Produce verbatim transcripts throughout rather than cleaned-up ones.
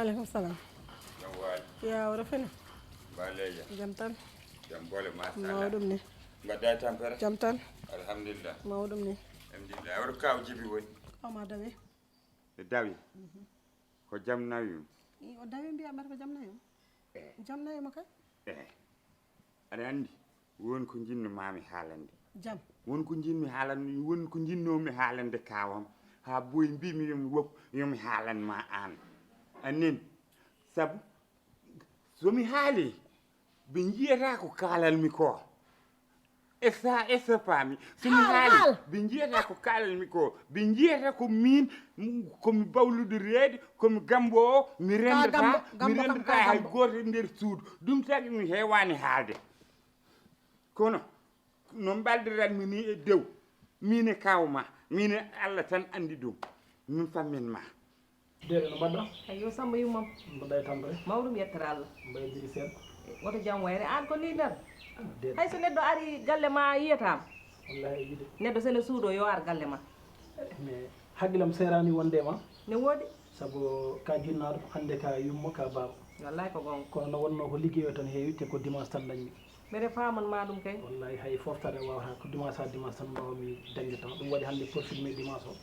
Aleykum salam. Jam waali. Yaa wuro fene. Mbaleeja. Jam tan. Jam boole machallah. Mawɗum ni. Mbaɗɗa e tampere? Jam tan. Alhamdulillah. Mawɗum ni. Alhamdulillah. Oɗo kaw jibi woni? Kawma dawi. E dawi. Ko jam nawi um? I o dawi mbiya mbar ko jam nawi um. Jam nawi mo kay. Eh. Aɗa anndi won ko njinnoo-mi haalande. Jam. Won ko njinnoo-mi haalande, won ko njinnoo-mi haalande kawam. Haa boy mbimi yomi wop, yomi haalan ma aan. Anen. Sabu so mi haali, ɓe njiyata ko kaalan mi ko. Esa esa paami. So mi haali, ɓe njiyata ko kaalan mi ko. Ɓe njiyata ko min, ko mi bawluɗo reedu, ko mi gambo o, mi rendata, mi rendata hay gooto e nder suudu. Ɗum tagi mi heewani haalde. Kono no mbaldiranmi ni e dew, min e kawma, min e Allah tan andi ɗum. Min fammin ma. Deeɗe no mbaɗɗa? Ayyo Samba yummam. Mbaɗɗa e tampere? Mawɗum yettere Allah. Mbaydiri seeɗa. Woto jam wayre an ko ni tan. Deeɗe. Hay so neɗɗo ari galle ma yiyata ma. Wallahi e yiide. Neɗɗo sene suudo yo ar galle ma. Mais haqqilam seerani wonde ma. Ne woodi. Sabu ka jinnaɗo hande ka yumma ka baaba. Wallahi ko gonga. Kono no wonno ko liggey o tan heewi te ko dimanche tan dañmi. Mbeɗe faman ma ɗum kay. Wallahi hay foftade wawata ko dimanche ha dimanche tan mbawmi dañde temps ɗum waɗi hande profitmi dimanche o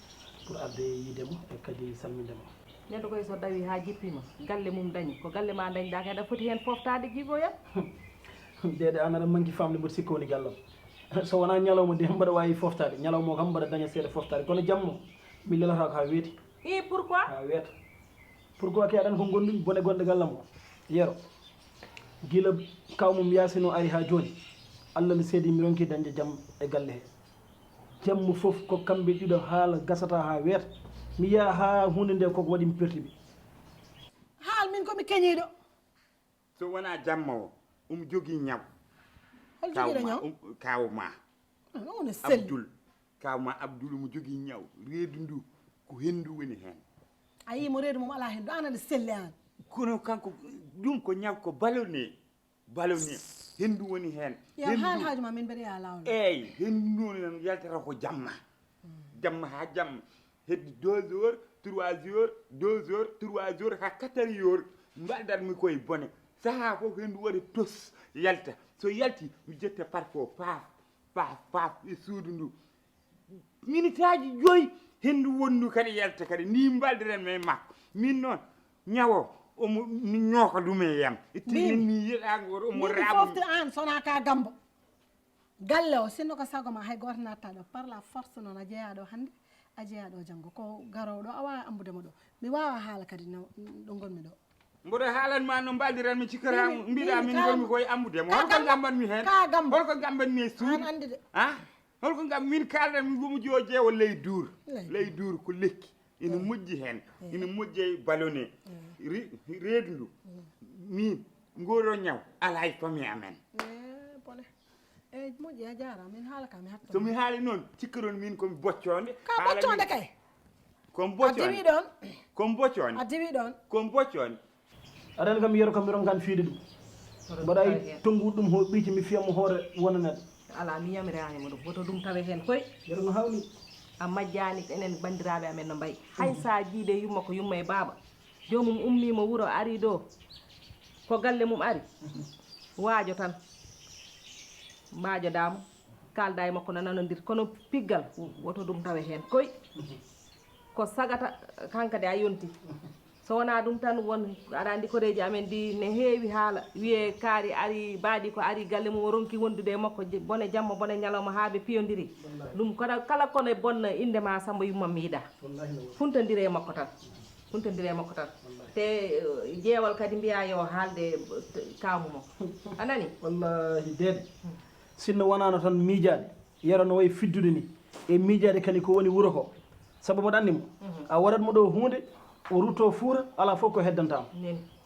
pour arde yiidemo e kadi salmindemo. Neɗɗo koy so dawi ha jippima galle mum dañi ko galle ma dañɗa kay aɗa foti hen foftade jiigoyam. Deeɗe an aɗa manki famde mboɗo sikka woni gallam. So wona ñalawma de mbaɗa wawi foftade ñalawma o kam mbaɗa daña seeɗa foftade kono jamma mi lelata ko ha weeti. I pourquoi? Ha weeta. Pourquoi ke aɗan ko gondumi bone gonɗe gallam o? Yero. Gila kawmum yasino ari ha joni. Allah no seedi mi ronki dañde jam e galle he. Jamma fof ko kamɓe ɗiɗo haala gasata ha weeta. Mi yaha ha hunde nde koko waɗi mi pertiɓe. Haal min komi keñiɗo. So wona jamma o omo jogii ñaw. Hol jogiiɗo ñaw? Kaw ma. Omo selli. Abdul. Kaw ma Abdul omo jogii ñaw. Reedu ndu ko henndu woni heen. A yii mo reedu mum alaa henndu. Aan aɗa selli aan. Kono kanko ɗum ko ñaw ko ballonné. Ballonné. Henndu woni heen. Yaw haal haaju ma min mbeɗa yaha laawol. Eey henndu noon yaltata ko jamma. Jamma haa jamma. Heddi deux heures, trois heures, deux heures, trois heures, haa quatre heures. Mbaɗatmi koye bone. Sahaa fof henndu waɗa tos yalta. So yalti mi jetta parfo paaf, paaf, paaf e suudu ndu. Minitaaji joyi henndu wonndu kadi yalta kadi. Ni mbaldiranmi e makko. Min noon ñawo omo mi ñooka ɗum e yam. Itti min mi yiɗa ngor omo raɓa. Fofte aan sona ka gambo. Galle o sinno ko sago ma hay gooto natta ɗo par la force noon a jeeya ɗo hannde a jeeya ɗo janngo ko garowo ɗo a wawa ambude mo ɗo mi wawa haala kadi no ɗo gonmi ɗo. Mboɗo haalan ma no mbaldiran mi cikkata mbiɗa min gonmi koye ambude mo holko gamban mi heen holko gamban mi e suudu an andi de. Ah holko ngam min kaldan mi womo jo jeewo ley duur ley duur ko lekki ina moƴƴi heen ina moƴƴi e ballonné reedu ndu min ngoro ñaw ala e famille amen. Bone. Eyi moƴƴi a jaaraama min haala ka mi hattan. So mi haali noon cikkiron min komi boccoonde. Ka boccoonde kay. Komi boccoonde. A diwi ɗoon. Komi boccoonde. A diwi ɗoon. Komi boccoonde. Aɗa anndi kam yero kam mi ronkan fiide ɗum. Mbaɗa e tonngude ɗum ho ɓiyti mi fiya mo hoore wona neɗɗo. Alaa mi yamiraani mo ɗum woto ɗum tawe heen koy. Yero no hawni. A majjaani enen banndiraaɓe amen no mbayi. Hay so a jiide yumma ko yumma e baaba. Joomum ummiima wuro arii ɗoo ko galle mum ari, waajo tan, mbaajoɗaa mo, kaaldaa e makko no nanondirta. Kono piggal, woto ɗum tawe heen koy. Ko sagata, hankadi a yontii. So wonaa ɗum tan, won, aɗa anndi koreeji amen ɗi ne heewi haala, wiyee kaari arii, baaɗi ko arii galle mum, o ronki wondude e makko bone jamma, bone ñalawma haa ɓe piyondirii. Ɗum kala, kala ko ne bonna innde maa Sammba yummam mi yiɗaa. Funtondiree e makko tan. Huntondira e makko tan. Te jeewal kadi mbiya yo haalde kaamu mo. A nani? Wallahi deede. Sinno wonano tan miijaade, yero no wayi fiddude ni. E miijaade kadi ko woni wuro ko. Sabu mboɗo anndi mo. A waɗat mo ɗo huunde, o rutto fuura, alaa fof ko heddanta mo.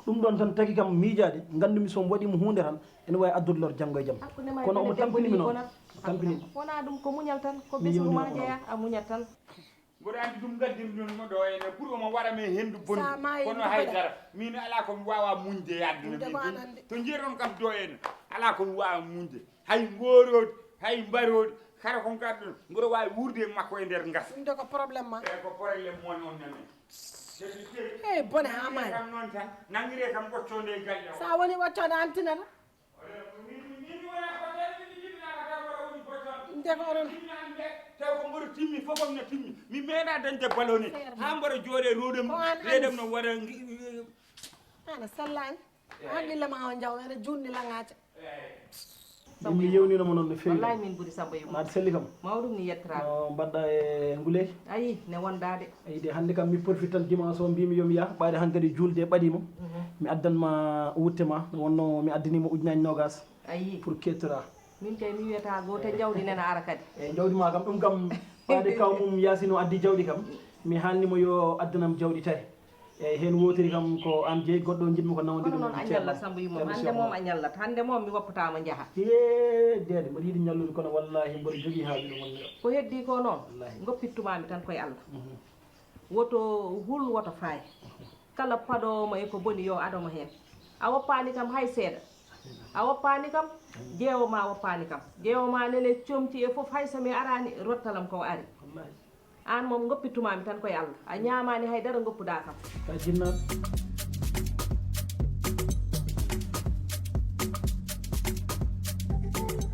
Ɗum ɗoon tan tagi kam miijaade, nganndumi so mi waɗii mo huunde tan, ene waawi addude lor janngo e jam. Kono omo tampini mi noon. Tampini. Wonaa ɗum ko muñal tan, ko ɓesngu maa jeyaa, a muñat tan. Mboɗo anndi ɗum ngaddirmi mo ɗo ene pour omo waɗa men henndu bondu kono haydara min alaa ko mi waawa muñde e aduna min to njiyaton kam ɗo ene alaa ko mi waawa muñde hay ngoorooɗi hay mbarooɗi hara ko ngadɗon mboɗo waawi wuurde e makko e nder ngasa ɗum de ko problème ma eyi ko problème mon on nami Hey, bone haa maani. Kam noon tan, nangiree kam ɓoccoonde e galle o. So a woni ɓoccoonde, an tinata. Nde ko onon. Taw ko mboɗo timmi, fof am no timmi. Mi meeɗa dañde balone. Haa mboɗo jooɗe roɗam, ko an reedam no waɗa ngi- Ana sellaani. Haqqille ma o jaw, ene juutni laŋaaje. Min mi yewnino mo noon no feewi. Wallahi min ɓuri Samba Yumma. Naat selli kam. Mawɗum ni yettoraade. No mbaɗɗa e nguleyki? Ayi, ne wondaade. Ayi de, hannde kam mi profite tan dimanche o, mbimi yo mi yah, ɓaade hankadi juulde ɓaɗi mo. Mhm. Mi addan ma wutte ma, wonno mi addani mo ujunaaji noogas. Ayi. Pour kettora. Min kay mi wiyata gooto e jawdi nena ara kadi. Eyi, jawdi ma kam, ɗum kam, ɓaade kaw mum Yaasin o addi jawdi kam, mi haalni mo yo addanam jawdi tawi. Eyi, heen wootiri kam ko aan jeyi, goɗɗo njiɗmi ko nawondirde. Kono noon a ñalla Samba Yumma, hannde moom a ñallat, hannde moom mi woppataama njaha. Hee, deede, mboɗo yiɗi ñallude, kono wallaahi mboɗo jogii haaju ɗum wonde. Ko heddii ko noon, wallaahi, ngoppittumaami tan koye Allah. Mhm. Woto hul, woto faay. Kala paɗoowo mo e ko boni, yo ado mo heen. A woppaani kam hay seeɗa. A woppaani kam, jeewo ma woppaani kam. Jeewo ma nene comci e fof, hay so mi araani, rottalam ko o ari. Wallaahi. Aan moom, ngoppittumaami tan koye Allah. A ñaamaani hay dara, ngoppuɗaa kam. Ka jinnaɗo.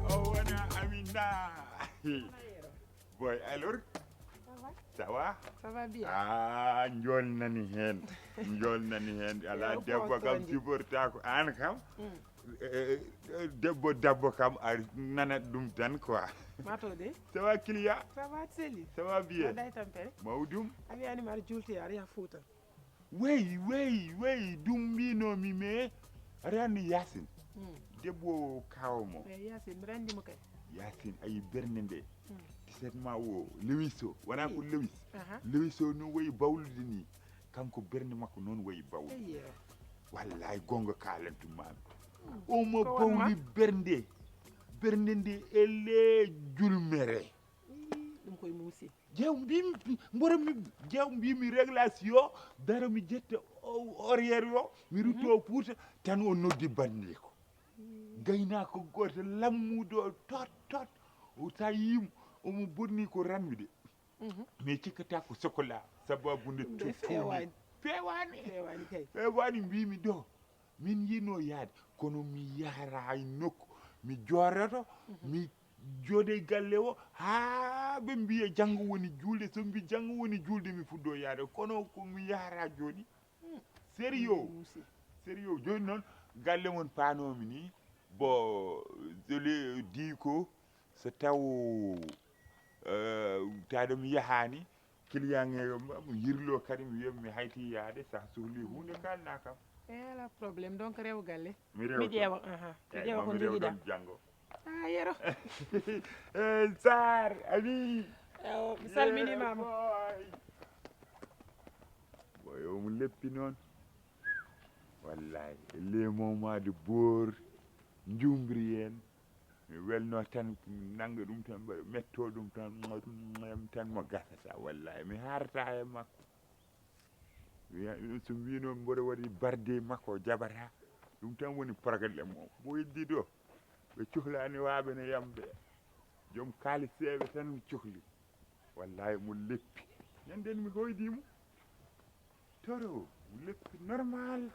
O wona Amina. Boy, alors? Ça va? Ça va? Ça va bien. Ah, njool nani heen. Njool nani heen. Alaa debbo kam supporta ko aan kam. Mm. Eh, eh, debbo, debbo kam a nanat ɗum tan quoi. Mato de. Ça va, Kilia? Ça va, Seli? Ça va bien? Mbaɗɗa e tampere? Mawɗum. A wiyani ma aɗa juulti, aɗa yaha Fuuta. Wey, wey, wey, ɗum mbinomi, mais aɗa anndi Yaasin. Hmm. Debbo o kaawa mo. Eh, Yaasin, mbiɗa anndi mo kay. Yaasin, ayi bernde nde. Hmm. Tiset ma o, Lewis o. Wona ko Lewis. Aha. Lewis o no wayi bawlude ni. Kanko bernde makko noon wayi bawlude. Eyyo. Wallahi, goonga kaalantu maami. Hmm. Omo bawli bernde. Bernde nde ele julmere. Ii, ɗum koye muusi. Jeew mbimi, mboro mi, jeew mbimi réglage yo daro mi jetta o-, horaire o, mi rutto Fuuta, tan o noddi bannde ko. Gaynaako gooto lammuɗo tot, tot. O sa yim, omo bonni ko ranwude. Mhm. Mais cikkata ko sokola, sababu nde ɗum de feewaani. Feewaani. Feewaani kay. Feewaani mbimi ɗo. Min yino yaade, kono mi yahata hay nokku. Mi jooɗoto, mhm, mi jooɗe galle o, haa ɓe mbiya janngo woni juulde. So mbi janngo woni juulde, mi fuɗɗo yaade. Kono ko mi yahata jooni. Hmm. Sérieux. Muusi. Sérieux. Jooni noon, galle mon paanomi ni, bo, jole diko, so taw, eh, taade mi yahaani, client e mo yirlo kadi, mi wiya mi hayti yaade, sa sohli huunde, kaalna kam. Ela problème, donc rew galle. Mi rew. Mi ƴeewa, aha. Mi ƴeewa ko jogiɗa. Janngo. Ah, yero. Eh, Sarr, Ami. Ewo, mi salminiima ma. Boy. Boy, omo leppi noon. Wallahi, le moment de boor, njumbri en. Mi welno tan, nannga ɗum tan, mbaɗa metto ɗum tan, ɗum tan mo gasata. Wallahi, mi harata e makko. Wiya, so mbino mboɗo waɗi barde makko, o jaɓata. Ɗum tan woni problème o. Mo heddi ɗo, ɓe cohlani waaɓe no yamɓe. Joom kaaliseeɓe tan cohli. Wallahi, mo leppi. Ñanden mi hoydi mo. Toro, mo leppi normal.